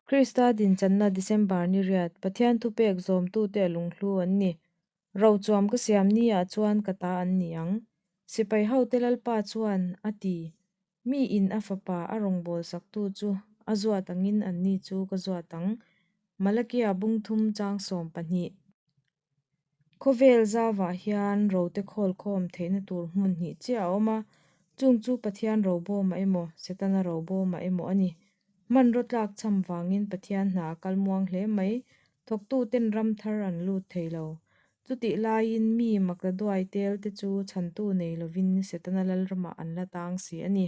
Krista dinchanna December ni riat, Pathian thupek zawmtute a lunghlu an ni. Rochuam ka siam ni ah chuan ka ta an ni ang. Sipai hote Lalpa chuan a ti. Mi in a fapa a rawngbâwl saktu chu a zuat angin anni chu ka zuat ang. Malakia bungthum chang 12. Khawvel zauvah hian rote khawl khawm theihna tur hmun hnih chiah a awm a, chung chu Pathian robawmah emaw, Setana robawmah emaw a ni. Hmanraw tlak cham vangin Pathian hna a kal muang hle mai, thawktuten ram thar an lut thei lo. Chutih laiin mi maktaduai tel te chu chhantu nei lovin Setana lalramah an la tang si a ni.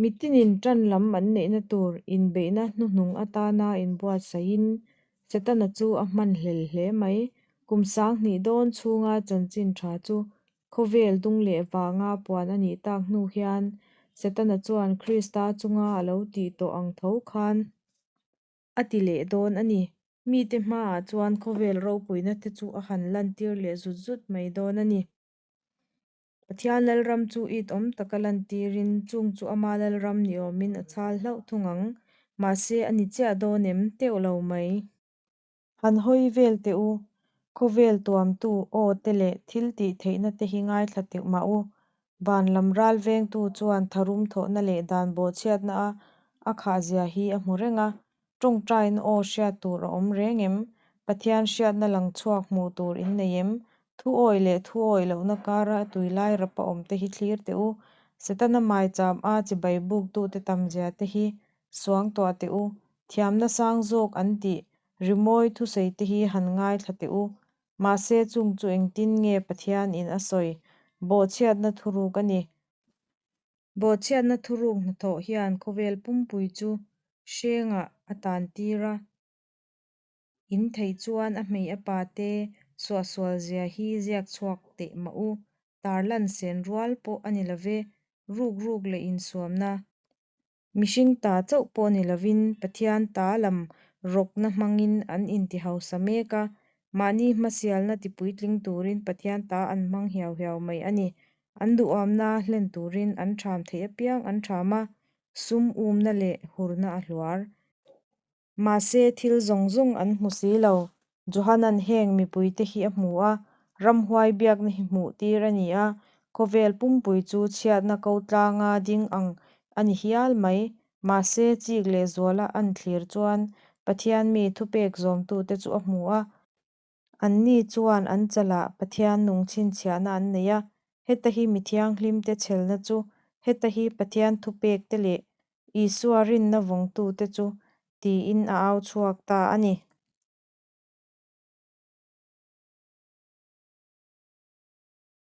Mitinin ṭan lam an neihna tur inbeihna hnuhnung atana inbuatsaihin Setana chu a hmanhlel hle mai. Kum 2000 dawn chhunga chanchin ṭha chu khawvel dung leh vanga puan a nih tak hnu hian Setana chuan Krista chunga a lo tih tawh ang tho khan a ti leh dawn a ni. Mite hmaah chuan khawvel ropuina te chu a han lantir leh zut zut mai dawn a ni. Pathian Lalram chu it awm taka lantirin chung chu ama Lalram ni awmin a chhal hlauh thung ang. Mahse, a ni chiah dawn em? Teuh lo mai. Han hawi vel teh u, khawvel tuamtu aw te leh thil tih theihna te hi ngaithla teh mah u. Van lam ral vengtu chuan tharum thawhna leh dan bawhchhiatna a a khahzia hi a hmu reng a, Tawngtaina aw hriat tur a awm reng em? Pathian hriatna lang chhuak hmuh tur in nei em? Thu awih leh thu awih lohna kara tui lai rapa awm te hi thlir teh u. Setana maicham a chibai buktute tamzia te hi suang tuah teh u. Thiamna sang zawk an tih rimawi thusawi te hi han ngaithla teh u. Mahse chung chu engtin nge Pathian in a sawi? Bawhchhiatna thuruk a ni. Bawhchhiatna thuruk hnathawh hian khawvel pumpui chu hrengah a tantir a, in theih chuan a hmei a pa te suahsual zia hi ziak chhuak teh mah u, tarlan sen rual pawh a ni love, ruk ruk leh insuamna. Mihring ta chauh pawh ni lovin Pathian ta lam rawkna hmangin an inti hausa mek a, mahni hmasialna tipuitling turin Pathian ta an hmang hiau hiau mai a ni. An duhawmna hlen turin an ṭham theih apiang an ṭham a, sum umna leh hurna a hluar. Mahse, thil zawng zawng an hmu si lo. Johanan heng mipuite hi a hmu a, ramhuai biakna hi hmuh tir a ni a, khawvel pumpui chu chhiatna ko tlanga ding ang a ni hial mai. Mahse, chik leh zuala an thlir chuan Pathian mi thupek zawmtute chu a hmu a. Anni chuan an chalah Pathian nung chhinchhiahna an nei a, heta hi mi thianghlimte chhelna chu, heta hi Pathian thupekte leh Isua rinna vawngtute chu, tiin a au chhuak ta a ni.